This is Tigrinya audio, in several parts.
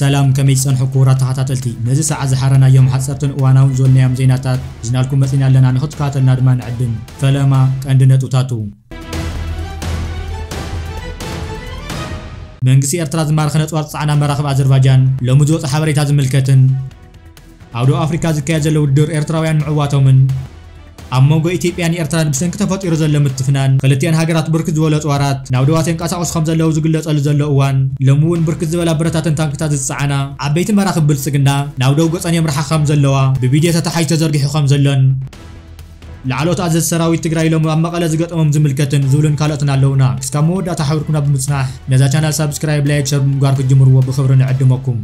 ሰላም፣ ከመይ ጸንሑ ክቡራት ተኸታተልቲ? ነዚ ሰዓት ዝሓረናዮም ሓጸርትን እዋናውን ዝበልናዮም ዜናታት ሒዝናልኩም መጺና ኣለና። ንኽትከታተልና ድማ ንዕድም። ፈለማ ቀንዲ ነጥብታቱ። መንግስቲ ኤርትራ ዝማረኸ ነጽዋር ዝጸዓና መራኽብ ኣዘርባጃን ሎሚ ዝወጸ ሓበሬታ ዝምልከትን፣ ኣብ ደቡብ ኣፍሪካ ዝካየድ ዘሎ ውድድር ኤርትራውያን ምዕዋቶምን፣ ኣብ መንጎ ኢትዮጵያን ኤርትራን ብሰንኪ ተፈጢሩ ዘሎ ምትፍናን ክልቲኣን ሃገራት ብርክት ዝበሉ ኣጽዋራት ናብ ደባት የንቀሳቕሱ ከም ዘለዉ ዝግለጸሉ ዘሎ እዋን፣ ሎሚ እውን ብርክት ዝበላ ብረታትን ታንክታት ዝጸዓና ዓበይቲ መራኽብ ብልጽግና ናብ ደቡብ ገጸን የምርሓ ከም ዘለዋ ብቪድዮ ተታሒዙ ተዘርጊሑ ከም ዘሎን፣ ላዕለዎት ኣዘዝቲ ሰራዊት ትግራይ ሎሚ ኣብ መቐለ ዝገጠሞም ዝምልከትን ዝብሉን ካልኦትን ኣለዉና። ክስካብ መወዳእታ ሓቢርኩምና ብምጽናሕ ነዛ ቻናል ሳብስክራይብ፣ ላይክ፣ ሸር ብምግባር ክትጅምርዎ ብኽብሪ ንዕድመኩም።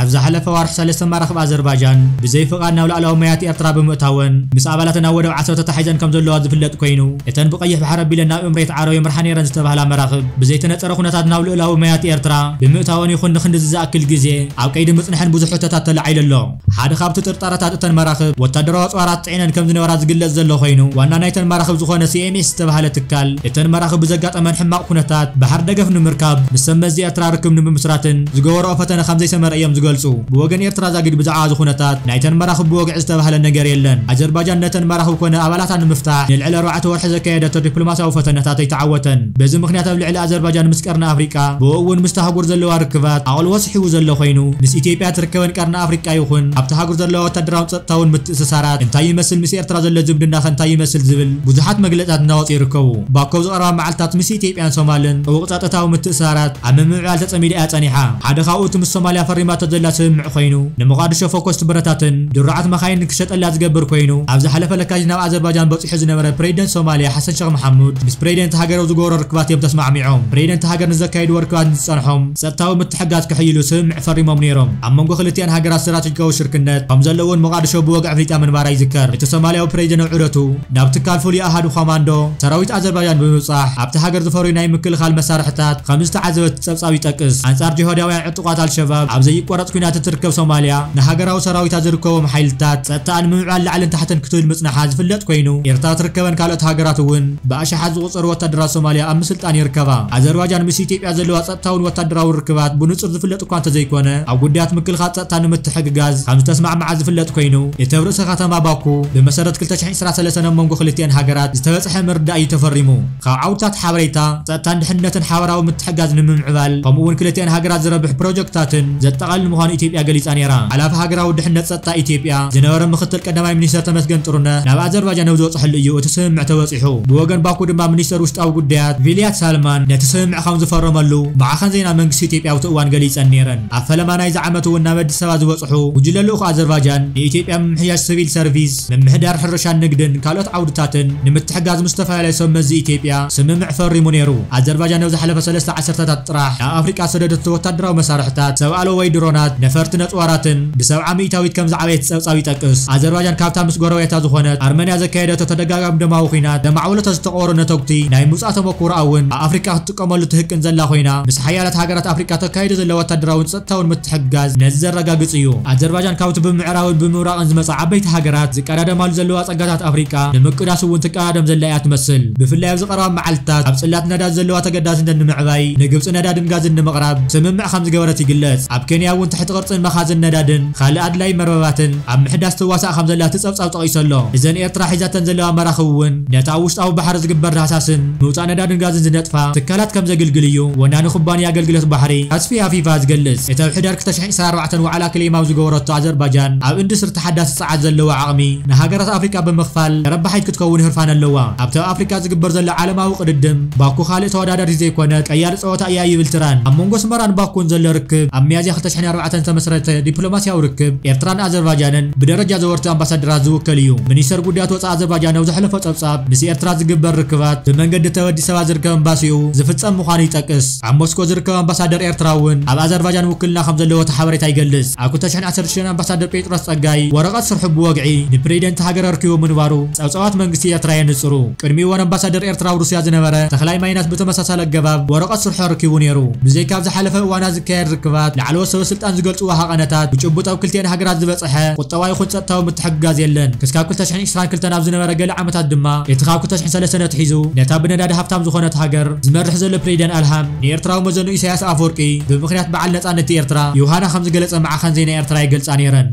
ኣብ ዝሓለፈ ወርሒ ሰለስተ መራኽብ ኣዘርባጃን ብዘይ ፍቓድ ናብ ላዕለዋይ ማያት ኤርትራ ብምእታወን ምስ ኣባላተን ኣብ ወደብ ዓሰብ ተታሒዘን ከም ዘለዋ ዝፍለጥ ኮይኑ፣ እተን ብቐይሕ ባሕሪ ኣቢለን ናብ እምሬት ዓረብ የምርሓ ነይረን ዝተባህላ መራኽብ ብዘይተነጸረ ኩነታት ናብ ልኡላዊ ማያት ኤርትራ ብምእታወን ይኹን ንኽንድዚ ዝኣክል ግዜ ኣብ ቀይዲ ምጽንሐን ብዙሕ ሕቶታት ተላዒሉ ኣሎ። ሓደ ካብቲ ጥርጣረታት እተን መራኽብ ወታደራዊ ኣጽዋራት ጽዒነን ከም ዝነበራ ዝግለጽ ዘሎ ኮይኑ፣ ዋና ናይተን መራኽብ ዝኾነ ሲ ኤም ኤስ ዝተባህለ ትካል እተን መራኽብ ብዘጋጠመን ሕማቕ ኩነታት ባሕር ደገፍ ንምርካብ ምስ ሰብ መዚ ኤርትራ ርክብ ንምምስራትን ዝገበረኦ ፈተነ ከም ዘይሰመረ እዮም ዝገልጹ። ብወገን ኤርትራ ዛጊድ ብዛዕባ እዚ ኩነታት ናይተን መራኽብ ብወግዒ ዝተባህለ ነገር የለን። ኣዘርባጃን ነተን መራኽብ ኮነ ኣባላታ ንምፍታሕ ንልዕሊ ኣርባዕተ ወርሒ ዘካየደቶ ዲፕሎማስያዊ ፈተነታት ኣይተዓወተን። በዚ ምኽንያት ኣብ ልዕሊ ኣዘርባጃን ምስ ቀርኒ ኣፍሪቃ ብኡ እውን ምስቲ ኣህጉር ዘለዋ ርክባት ኣቕልቦ ስሒቡ ዘሎ ኮይኑ፣ ምስ ኢትዮጵያ ትርከበን ቀርኒ ኣፍሪቃ ይኹን ኣብቲ ኣህጉር ዘለዋ ወታደራውን ጸጥታውን ምትእስሳራት እንታይ ይመስል፣ ምስ ኤርትራ ዘሎ ዝምድና ከ እንታይ ይመስል ዝብል ብዙሓት መግለጽታት እናወጹ ይርከቡ። ባኮ ኣብ ዝቐረባ መዓልታት ምስ ኢትዮጵያን ሶማልን ጥቡቕ ጸጥታዊ ምትእስሳራት ኣብ ምምዕባል ተጸሚዳ እያ ጸኒሓ። ሓደ ካብኡ እቲ ምስ ሶማልያ ፈሪማቶ ዘላ ስምምዕ ኮይኑ፣ ንሞቓድሾ ፈኮስቲ ብረታትን ድሩዓት መኻይንን ክሸጠላ ዝገብር ኮይኑ፣ ኣብ ዝሓለፈ ለካቲት ናብ ኣዘርባጃን በጺሑ ዝነበረ ፕሬዚደንት ሶማልያ ሓሰን ሸኽ መሓሙድ ምስ ፕሬዚደንት ሃገር ኣብ ዝገበሮ ርክባት እዮም ተስማዕሚዖም። ፕሬዚደንት ሃገር ንዘካየድዎ ርክባት ንዝጸንሖም ጸጥታዊ ምትሕግጋዝ ክሕይሉ ስምምዕ ፈሪሞም ነይሮም። ኣብ መንጎ ክልቲኣን ሃገራት ስትራቴጂካዊ ሽርክነት ከም ዘሎ እውን ሞቓድሾ ብወግዒ ኣፍሊጣ ምንባራ ይዝከር። እቲ ሶማልያዊ ፕሬዚደንት ኣብ ዑደቱ ናብ ትካል ፍሉይ ኣሃዱ ኮማንዶ ሰራዊት ኣዘርባጃን ብምብጻሕ ኣብቲ ሃገር ዝፈርዩ ናይ ምክልኻል መሳርሕታት ከም ዝተዓዘበ እቲ ጸብጻብ ይጠቅስ። ኣንጻር ጅሃዳውያን ዕጡቓት ኣልሸባብ ኣብ ዘይቋረጽ ኲናት እትርከብ ሶማልያ፣ ንሃገራዊ ሰራዊታ ዝርከቦም ሓይልታት ጸጥታኣን ምምዕባል ላዕልን ታሕትን ክትብል ምጽናሓ ዝፍለጥ ኮይኑ፣ ኤርትራ ትርከበን ካልኦት ሃገራት እውን ብኣሽሓት ዝቑጸሩ ወታደራት ሶማልያ ኣብ ምስልጣን ይርከባ። ኣዘርባጃን ምስ ኢትዮጵያ ዘለዋ ጸጥታውን ወታደራውን ርክባት ብንጹር ዝፍለጥ እኳ እንተዘይኮነ፣ ኣብ ጉዳያት ምክልኻል ጸጥታ ንምትሕግጋዝ ከም ዝተስማዕምዓ ዝፍለጥ ኮይኑ፣ እቲ ኣብ ርእሰ ከተማ ባኩ ብመሰረት ክልተ ሽሕን ዕስራን ሰለስተን ኣብ መንጎ ክልቲኣን ሃገራት ዝተበጽሐ ምርድዳእ እዩ ተፈሪሙ። ካብ ዓውድታት ሓበሬታ፣ ጸጥታን ድሕነትን ሓበራዊ ምትሕግጋዝ ንምምዕባል፣ ከምኡ እውን ክልቲኣን ሃገራት ዝረብሕ ፕሮጀክትታትን ዘጠቓልል ምዃኑ ኢትዮጵያ ገሊጻ ነይራ። ሓላፊ ሃገራዊ ድሕነት ጸጥታ ኢትዮጵያ ዝነበረ ምክትል ቀዳማይ ሚኒስተር ተመስገን ጥሩነህ ናብ ኣዘርባጃን ኣብ ዝበጽሐሉ እዩ እቲ ስምምዕ ተበጺሑ። ብወገን ባኩ ድማ ሚኒስተር ውሽጣዊ ጉዳያት ቪልያት ሳልማን ነቲ ስምምዕ ከም ዝፈረመሉ ማዕኸን ዜና መንግስቲ ኢትዮጵያ ኣብቲ እዋን ገሊጸን ነይረን። ኣብ ፈለማ ናይዚ ዓመት እውን ናብ ኣዲስ ኣበባ ዝበጽሑ ጉጅለ ልኡኽ ኣዘርባጃን ንኢትዮጵያ ምምሕያሽ ሲቪል ሰርቪስ፣ ምምሕዳር ሕርሻን ንግድን ካልኦት ዓውድታትን ንምትሕጋዝ ምስ ዝተፈላለዩ ሰብ መዚ ኢትዮጵያ ስምምዕ ፈሪሙ ነይሩ። ኣዘርባጃን ኣብ ዝሓለፈ ሰለስተ ዓሰርተታት ጥራሕ ናብ ኣፍሪቃ ዝሰደደቶ ወታደራዊ መሳርሕታት፣ ሰብ ኣልቦ ወይ ድሮናት፣ ነፈርቲ ነጽዋራትን ብሰብዓ ሚእታዊት ከም ዝዓበየት ጸብጻብ ይጠቅስ። ኣዘርባጃን ካብታ ምስ ጎረቤታ ዝኾነት ኣርመንያ ዘካየደቶ ተደጋጋሚ ደማዊ ኲናት ዘማዕበለቶ ዝተቐወረ ነተጉቲ ናይ ምውጻእ ተመኩሮኣ እውን ኣብ ኣፍሪቃ ክትጥቀመሉ ትህቅን ዘላ ኮይና፣ ምስ ሓያላት ሃገራት ኣፍሪቃ ተካይዶ ዘላ ወታደራውን ጸጥታውን ምትሕግጋዝ ነዚ ዘረጋግጽ እዩ። ኣዘርባጃን ካብቲ ብምዕራብን ብምብራቕን ዝመጻ ዓበይቲ ሃገራት ዝቀዳደማሉ ዘለዋ ጸጋታት ኣፍሪቃ ንምቅዳስ እውን ትቀዳደም ዘላ እያ ትመስል። ብፍላይ ኣብዚ ቀረባ መዓልትታት ኣብ ጽላት ነዳዲ ዘለዋ ተገዳስነት ንምዕባይ ንግብጺ ነዳድን ጋዝን ንምቕራብ ስምምዕ ከም ዝገበረት ይግለጽ። ኣብ ኬንያ እውን ትሕቲ ቅርጽን መኻዝን ነዳድን ካልእ ኣድላዪ መርበባትን ኣብ ምሕዳስ ትዋሳእ ከም ዘላ እቲ ጸብጻብ ጠቒሱ ኣሎ። እዘን ኤርትራ ሒዛተን ዘለዋ መራኽብ እውን ነቲ ኣብ ውሽጣዊ ባሕሪ ዝግበር ዳህሳስን ምውጻእ ነዳድን ጋዝን ዝነጥፋ ትካላት ከም ዘግልግል እዩ ወናኒ ኩባንያ ኣገልግሎት ባሕሪ ካስፒያ ፊፋ ዝገልጽ። እቲ ኣብ ሕዳር ክልተ ሽሕን ዕስራን ኣርባዕተን ዋዕላ ክሌም ኣብ ዝገበረቶ ኣዘርባጃን ኣብ ኢንዱስትሪ ተሓዳሲ ጸዓት ዘለዋ ዓቕሚ ንሃገራት ኣፍሪቃ ብምኽፋል ተረባሒት ክትከውን ህርፋን ኣለዋ። ኣብቲ ኣብ ኣፍሪቃ ዝግበር ዘሎ ዓለማዊ ቅድድም ባኩ ካልእ ተወዳዳሪ ዘይኮነት ቀያዲ ጸወታ እያ ይብል ትራን። ኣብ መንጎ ኣስመራን ባኩን ዘሎ ርክብ ኣብ ሚያዝያ ክልተ ሽሕን ኣርባዕተን ዝተመስረተ ዲፕሎማስያዊ ርክብ ኤርትራን ኣዘርባጃንን ብደረጃ ዘወርቲ ኣምባሳደራት ዝውከል እዩ። ሚኒስተር ጉዳያት ወጻኢ ኣዘርባጃን ኣብ ዘሕለፎ ጸብጻብ፣ ምስ ኤርትራ ዝግበር ርክባት ብመንገዲ እቲ ኣብ ኣዲስ ኣበባ ዝርከብ ኤምባሲኡ ዝፍጸም ምዃኑ ይጠቅስ። ኣብ ሞስኮ ዝርከብ ኣምባሳደር ኤርትራ እውን ኣብ ኣዘርባጃን ውክልና ከም ዘለዎ እቲ ሓበሬታ ይገልጽ። ኣብ ክልተ ሽሕን ዓሰርተ ሽዱሽተን ኣምባሳደር ጴጥሮስ ጸጋይ ወረቐት ስርሑ ብወግዒ ንፕሬዚደንት ሃገር ኣርኪቡ ምንባሩ ጸብጻባት መንግስቲ ኤርትራ የንጽሩ። ቅድሚኡ እውን ኣምባሳደር ኤርትራ ኣብ ሩስያ ዝነበረ ተኽላይ ማይናስ ብተመሳሳሊ ኣገባብ ወረቐት ስርሑ ኣርኪቡ ነይሩ። ብዘይካ ኣብ ዝሓለፈ እዋናት ዝካየድ ርክባት፣ ላዕለዎት ሰበ ስልጣን ዝገልጽዎ ሃቐነታት ብጭቡጥ ኣብ ክልቲኤን ሃገራት ዝበጽሐ ቁጠባዊ ይኹን ጸጥታዊ ምትሕግጋዝ የለን። ክስካብ ክልተ ሽሕን ዕስራን ክልተን ኣብ ዝነበረ ገለ ዓመታት ድማ እቲ ካብ ክልተ ሽሕን ሰለስተን ኣትሒዙ ነታ ብነዳዲ ሃብታም ዝኾነት ሃገር ዝመርሕ ዘሎ ፕሬዚደንት ኣልሃም ንኤርትራዊ መዘኑ ኢሳያስ ኣፈወርቂ ብምኽንያት በዓል ነጻነት ኤርትራ ዮሃና ከም ዝገለጸ ማዕኸን ዜና ኤርትራ ይገልጻ ነይረን።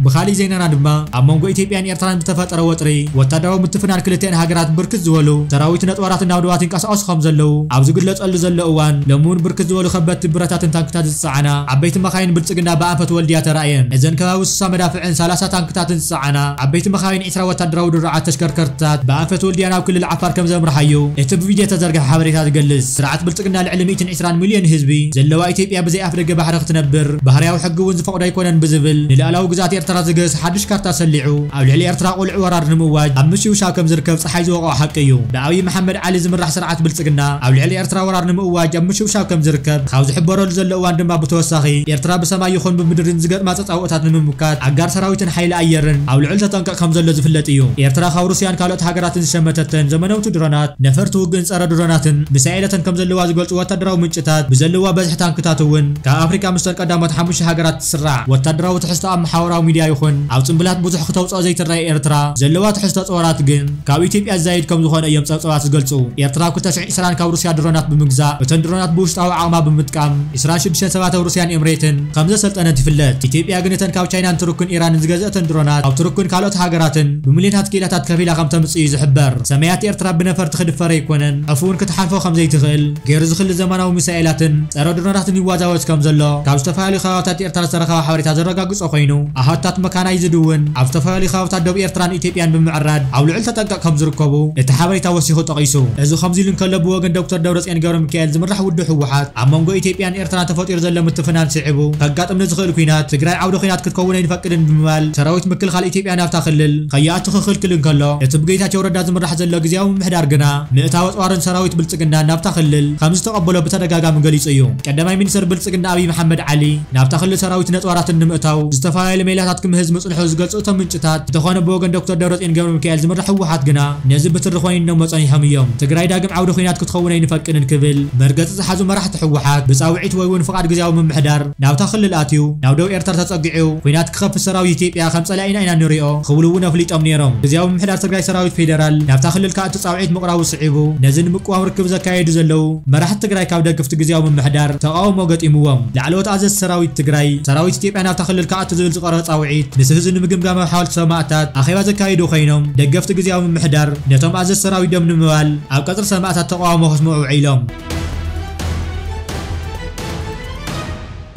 ብኻሊእ ዜናና ድማ ኣብ መንጎ ኢትዮጵያን ኤርትራን ብተፈጠረ ወጥሪ ወታደራዊ ምትፍናን ክልቲኤን ሃገራት ብርክት ዝበሉ ሰራዊት ነጥዋራትን ናውደዋት ይንቀሳቐሱ ከም ዘለዉ ኣብ ዝግለጸሉ ዘሎ እዋን ሎሚ እውን ብርክት ዝበሉ ከበድቲ ብረታትን ታንክታት ዝጸዓና ዓበይቲ መኻይን ብልጽግና ብኣንፈት ወልድያ ተራእየን። እዘን ከባቢ ስሳ መዳፍዕን ሰላሳ ታንክታትን ዝጸዓና ዓበይቲ መኻይን ዕስራ ወታደራዊ ድሩዓት ተሽከርከርትታት ብኣንፈት ወልድያ ናብ ክልል ዓፋር ከም ዘምርሓ እዩ እቲ ብቪድዮ ተዘርግሐ ሓበሬታ ዝገልጽ። ስርዓት ብልጽግና ልዕሊ ሚእትን ዕስራን ሚልዮን ህዝቢ ዘለዋ ኢትዮጵያ ብዘይ ኣፍደገ ባሕሪ ክትነብር ባህርያዊ ሕጊ እውን ዝፈቕዶ ኣይኮነን ብዝብል ንልኣላዊ ግዝኣት ኤርትራ ዝገስ ሓድሽ ካርታ ሰሊዑ ኣብ ልዕሊ ኤርትራ ቁልዕ ወራር ንምእዋጅ ኣብ ምሽውሻው ከም ዝርከብ ጸሓይ ዝወቕዖ ሓቂ እዩ። ብኣብይ መሓመድ ዓሊ ዝምራሕ ስርዓት ብልጽግና ኣብ ልዕሊ ኤርትራ ወራር ንምእዋጅ ኣብ ምሽውሻው ከም ዝርከብ ካብ ዝሕበረሉ ዘሎ እዋን ድማ ብተወሳኺ ኤርትራ ብሰማይ ይኹን ብምድርን ዝገጥማ ጸጻብኦታት ንምምካት ኣጋር ሰራዊትን ሓይሊ ኣየርን ኣብ ልዑል ተጠንቀቕ ከም ዘሎ ዝፍለጥ እዩ። ኤርትራ ካብ ሩስያን ካልኦት ሃገራትን ዝሸመተተን ዘመነውቲ ድሮናት፣ ነፈርቲ ውግእን ጸረ ድሮናትን ሚሳኤላትን ከም ዘለዋ ዝገልጹ ወታደራዊ ምንጭታት፣ ብዘለዋ በዝሒ ታንክታት እውን ካብ ኣፍሪቃ ምስተን ቀዳሞት ሓሙሽተ ሃገራት ትስራዕ። ወታደራዊ ትሕዝቶ ኣብ ማሕበራዊ ሚድያ ይኹን ኣብ ጽምብላት ብዙሕ ክተውጽኦ ዘይትረአ ኤርትራ ዘለዋ ትሕዝቶ ጸወራት ግን ካብ ኢትዮጵያ ዝዛይድ ከም ዝኾነ እዮም ጸብጸባት ዝገልጹ። ኤርትራ ኣብ ክልተ ሽሕን ዕስራን ካብ ሩስያ ድሮናት ብምግዛእ እተን ድሮናት ብውሽጣዊ ዓቕማ ብምጥቃም ዕስራን ሽዱሽተን ሰባት ኣብ ሩስያን ኤምሬትን ከም ዘሰልጠነት ይፍለጥ። ኢትዮጵያ ግን እተን ካብ ቻይናን ቱርክን ኢራንን ዝገዘእተን ድሮናት ኣብ ቱርክን ካልኦት ሃገራትን ብሚልዮናት ኪሎታት ከፊላ ከም ተምጽእ እዩ ዝሕበር። ሰማያት ኤርትራ ብነፈርቲ ክድፈር ኣይኮነን፣ ዕፉ እውን ክትሓልፎ ከም ዘይትኽእል ገይሩ ዝኽሊ ዘመናዊ ሚሳኤላትን ጸረ ድሮናትን ይዋዛወዝ ከም ዘሎ ካብ ዝተፈላለዩ ከባብታት ኤርትራ ዝተረኸበ ሓበሬታ ዘረጋግጾ ኮይኑ፣ ኣሃታት መካናይዝድ እውን ኣብ ዝተፈላለዩ ከባብታት ደቡብ ኤርትራን ኢትዮጵያን ብምዕራድ ኣብ ልዑል ተጠንቀቕ ከም ዝርከቡ እቲ ሓበሬታ ወሲኹ ጠቒሱ። እዚ ከምዚ ኢሉ እንከሎ፣ ብወገን ዶክተር ደብረጽዮን ገብረ ሚካኤል ዝምራሕ ውድብ ህወሓት ኣብ መንጎ ኢትዮጵያን ኤርትራን ተፈጢሩ ዘሎ ምትፍናን ስዒቡ ከጋጥም ንዝኽእል ኲናት ትግራይ ዓውደ ኲናት ክትከውን ኣይንፈቅድን ብምባል ሰራዊት ምክልኻል ኢትዮጵያ ናብታ ክልል ከይኣቱ ክኽልክል እንከሎ፣ እቲ ብጌታቸው ረዳ ዝምራሕ ዘሎ ግዝያዊ ምምሕዳር ግና ምእታው ኣጽዋርን ሰራዊት ብልጽግና ናብታ ክልል ከም ዝተቐበሎ ብተደጋጋሚ ገሊጹ እዩ። ቀዳማይ ሚኒስትር ብልጽግና ኣብይ መሓመድ ዓሊ ናብታ ክልል ሰራዊት ነጽዋራትን ንምእታው ዝተፈላለዩ ሜላታት ክምህዝ ምጽንሑ ዝገልጹ እቶም ምንጭታት፣ እንተኾነ ብወገን ዶክተር ደብረጽዮን ገብረ ሚካኤል ዝምራሕ ህወሓት ግና ነዚ ብትሪ ኮይኖሞ ጸኒሖም እዮም። ትግራይ ዳግም ዓውደ ኲናት ክትኸውን ኣይንፈቅድን ክብል መርገጺ ዝሓዙ መራሕቲ ህወሓት ብጻውዒት ወይ እውን ፍቓድ ግዝያዊ ምምሕዳር ናብታ ክልል ኣትዩ ናብ ደቡብ ኤርትራ ተጸጊዑ ኲናት ክኸፍት ሰራዊት ኢትዮጵያ ከም ጸላኢና ኢና ንሪኦ ክብሉ እውን ኣፍሊጦም ነይሮም። ግዝያዊ ምምሕዳር ትግራይ ሰራዊት ፌዴራል ናብታ ክልል ክኣቱ ጻውዒት ምቕራቡ ስዒቡ ነዚ ንምቅዋም ርክብ ዘካየዱ ዘለዉ መራሕቲ ትግራይ ካብ ደገፍቲ ግዝያዊ ምምሕዳር ተቓውሞ ገጢምዎም። ላዕለዎት ኣዘዝቲ ሰራዊት ትግራይ፣ ሰራዊት ኢትዮጵያ ናብታ ክልል ክኣቱ ዝብል ዝቐረበ ጻውዒት ምስ ህዝቢ ንምግምጋም ኣብ ሓወልቲ ሰማእታት ኣኼባ ዘካየዱ ኮይኖም፣ ደገፍቲ ግዝያዊ ምምሕዳር ነቶም ኣዘዝቲ ሰራዊት ደው ንምባል ኣብ ቀጽሪ ሰማእታት ተቓውሞ ከስምዑ ውዒሎም።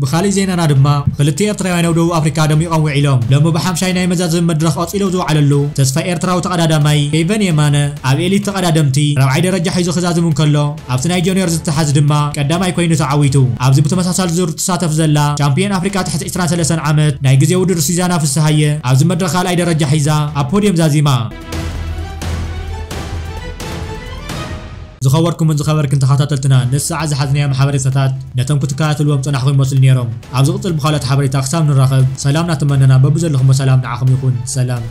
ብኻሊእ ዜናና ድማ ክልተ ኤርትራውያን ኣብ ደቡብ ኣፍሪካ ደሚቖም ውዒሎም። ሎሚ ብሓምሻይ ናይ መዛዘሚ መድረኽ ቀጺሎ ዝወዓለሉ ተስፋ ኤርትራዊ ተቐዳዳማይ ፌቨን የማነ ኣብ ኤሊት ተቐዳደምቲ ራብዓይ ደረጃ ሒዙ ክዛዝም እንከሎ፣ ኣብቲ ናይ ጆኒዮር ዝተሓዝ ድማ ቀዳማይ ኮይኑ ተዓዊቱ። ኣብዚ ብተመሳሳሊ ዙር ትሳተፍ ዘላ ቻምፒዮን ኣፍሪቃ ትሕቲ ዕስራን ሰለስተን ዓመት ናይ ግዜ ውድድር ሱዛና ፍስሃየ ኣብዚ መድረኽ ካልኣይ ደረጃ ሒዛ ኣብ ፖድየም ዛዚማ። ዝኸበርኩምን ዝኸበርክን ተኸታተልትና፣ ንሰዓት ዝሓዝናዮም ሓበሬታታት ነቶም ክትከታተልዎም ጸናሕኩም ይመስሉ ነይሮም። ኣብ ዝቕጽል ብኻልኦት ሓበሬታ ክሳብ ንራኸብ፣ ሰላም እናተመነና፣ በብዘለኹሞ ሰላም ንዓኹም ይኹን። ሰላም።